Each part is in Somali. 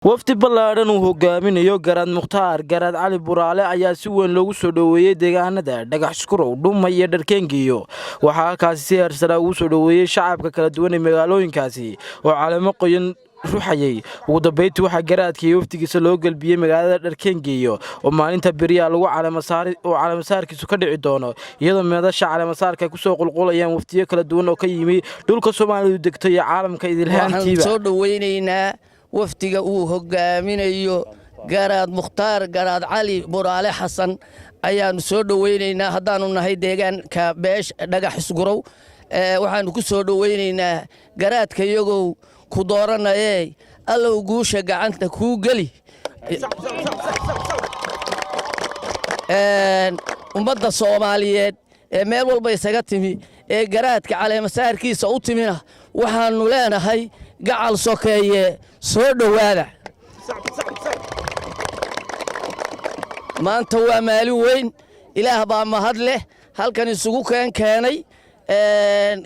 Wafdi ballaadhan uu hogaaminayo Garaad Mukhtaar Garaad Cali Buraale ayaa si weyn loogu soo dhoweeyey deegaanada Dhagax Iskurow, Dhuma iyo Dharkeengiyo. Waxaa halkaasi si heersaraa ugu soo dhoweeyey shacabka kala duwan ee magaalooyinkaasi oo caleemo qoyan ruxayay. Ugu dambeyntii, waxaa garaadka iyo wafdigiisa loo gelbiyey magaalada Dharkeengeeyo oo maalinta beriyaa lagu oo caleemasaarkiisu ka dhici doono, iyadoo meedasha caleemasaarka ay kusoo qulqulayaan wafdiyo kala duwan oo ka yimi dhulka Soomaalidu degto iyo caalamka idilhaantiiba. Waxaan soo dhoweynaynaa wafdiga uu hogaaminayo Garaad Mukhtaar Garaad Cali Buraale Xasan ayaannu soo dhoweynaynaa. Haddaannu nahay deegaanka beesh Dhagax Isgurow, waxaannu ku soo dhoweynaynaa garaadka iyagow ku dooranayee, Allow guusha gacanta kuu geli. Ummadda Soomaaliyeed ee meel walba isaga timi ee garaadka caleemasaarkiisa u timina, waxaannu leenahay: gacal sokeeye, soo dhowaada. Maanta waa maalin weyn. Ilaah baa mahad leh halkan isugu keenay.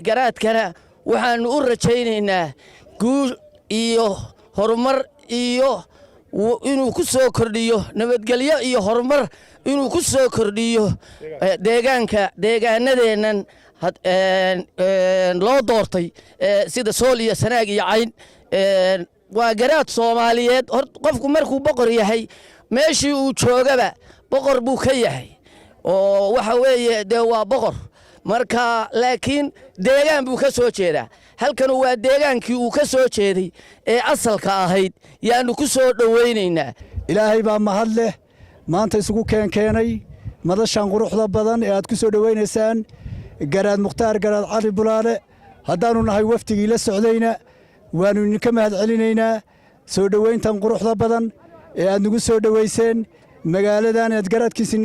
Garaadkana waxaannu u rajaynaynaa guul iyo horumar iyo inuu ku soo kordhiyo nabadgelyo iyo horumar, inuu ku soo kordhiyo deegaanka, deegaanadeennan loo doortay, sida Sool iyo Sanaag iyo Cayn. Waa garaad Soomaaliyeed. Qofku markuu boqor yahay, meeshii uu joogaba boqor buu ka yahay, oo waxa weeye dee waa boqor marka, laakiin deegaan buu ka soo jeedaa. Halkanu waa deegaankii uu ka soo jeeday ee asalka ahayd yaannu ku soo dhowaynaynaa. Ilaahay baa mahad leh maanta isugu keenkeenay madashan quruxda badan ee aad ku soo dhowaynaysaan Garaad Mukhtaar Garaad Cali Bulaale. Haddaannu nahay wafdigii la socdayna, waannu idinka mahad celinaynaa soo dhowayntan quruxda badan ee aad nagu soo dhowayseen magaaladan, aad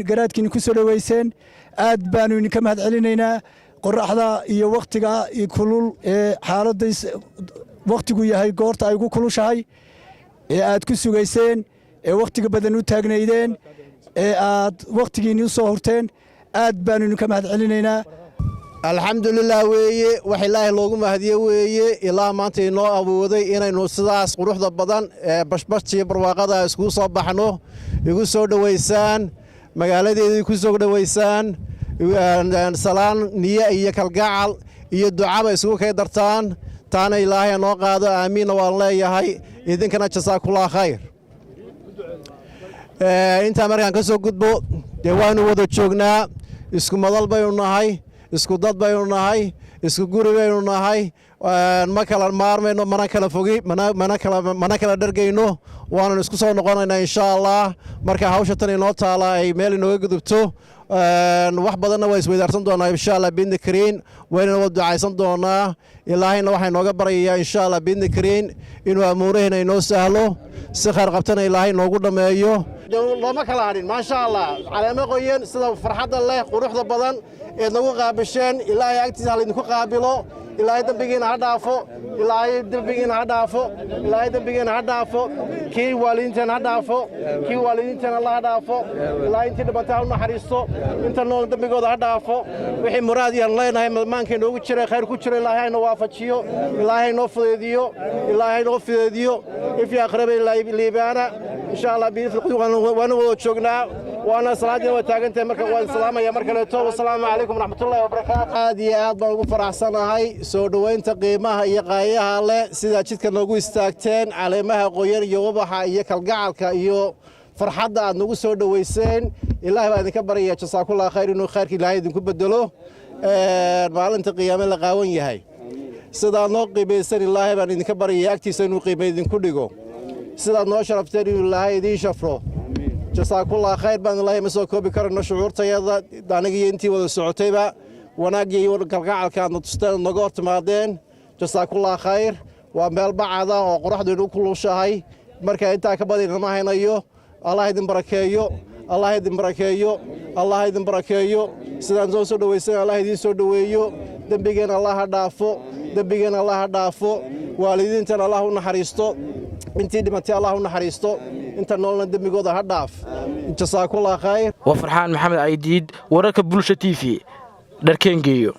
garaadkiina ku soo dhowayseen. Aad baannu idinka mahad celinaynaa. Qorraxda iyo wakhtiga kulul ee xaaladda wakhtigu yahay, goorta ay ugu kulushahay ee aad ku sugayseen, ee wakhtiga badan u taagnaydeen, ee aad wakhtigiinni u soo hurteen, aad baannu idinka mahad celinaynaa. Alxamdulilah weeye, wax Ilaahay loogu mahadiye weeye. Ilaah maanta inoo awooday inaynu sidaas quruxda badan ee bashbashtiyo barwaaqada iskugu soo baxno, igu soo dhowaysaan magaaladeedii, ku soo dhowaysaan, salaan niye iyo kalgacal iyo ducaba isugu kay dartaan. Taana Ilaahay noo qaado, aamiinna waan leeyahay. Idinkana jasaakullah khayr. Intaa markaan ka soo gudbo, dee waannu wada joognaa, isku madal baynu nahay, isku dad baynu nahay, isku guri baynu nahay. Ma kala maarmayno, mana kala fogi, mana kala dhargayno. Waannu isku soo noqonaynaa, insha Allah, marka hawsha tan inoo taala ay meel inooga gudubto. Wax badanna waa isweydaarsan doonaa, insha Allah biidni kariin, waynana wada ducaysan doonaa. Ilaahayna waxaa inooga baryayaa, insha Allah biidni kariin, inuu amuuraheena inoo sahlo, si khayr qabtana Ilaahay inoogu dhammeeyo. Looma kala hadhin, maasha Allah. Caleemo qoyan sida farxadda leh, quruxda badan eed nagu qaabisheen, Ilaahay agtiisa ha laydinku qaabilo. Ilaahay dembigiina ha dhaafo, Ilaahay dembigiina ha dhaafo, Ilaahay dembigiina ha dhaafo, kii waalidiinteen ha dhaafo, kii waalidiinteen Allah ha dhaafo. Ilaahay intii dhibantay ha u naxariisto, inta nool dembigooda ha dhaafo. Wixii muraad yaan leenahay, maanka inoogu jira, khayr ku jiro, Ilaahay hayna waafajiyo, Ilaahay noo fudeediyo, Ilaahay noo fudeediyo. Ifyo aakhiraba liibaana, insha Allah. Waanu wada joognaa, waana salaadiina waa taagantahay. Marka waan salaamaya mar kaleeto. Wasalaamu calaykum waraxmatullahi wabarakaatu. Aad iyo aad baan ugu faraxsanahay soo dhowaynta qiimaha iyo qaayaha leh, sidaa jidka noogu istaagteen, caleemaha qoyan iyo ubaxa iyo kalgacalka iyo farxadda aad nagu soo dhowayseen. Ilaahay baa idinka baryaya, jasaakullah khayr, inuu khayrka Ilaahay idinku bedelo maalinta qiyaame la qaawan yahay. Sidaad noo qiimaysan, Ilaahay baan idinka baryaya agtiisa inuu qiime idinku dhigo. Sidaad noo sharafteen, inuu Ilaahay idiin shafro. Jasaakullah khayr baan. Ilaahay ma soo koobi karayno shucuurtayada, aniga iyo intii wada socotayba, wanaaggii iyo kalgacalka aadna tusteen, naga hor timaadeen. Jasaakullah khayr. Waa meel bacada oo qoraxdu inuu kulushahay, marka intaa ka badin nama haynayo. Allah idin barakeeyo, Allah idin barakeeyo, Allah idin barakeeyo. Sidaan soo dhowaysan, Allah idiin soo dhoweeyo. Dembigeen Allah ha dhaafo, dembigeen Allah ha dhaafo. Waalidiintan Allah u naxariisto, intii dhimatay Allah u naxariisto, inta noolna dembigooda ha dhaaf. Jasaakullah khayr. Waa Farxaan Maxamed Caydiid, wararka Bulsha TV, Dharkeengeeyo.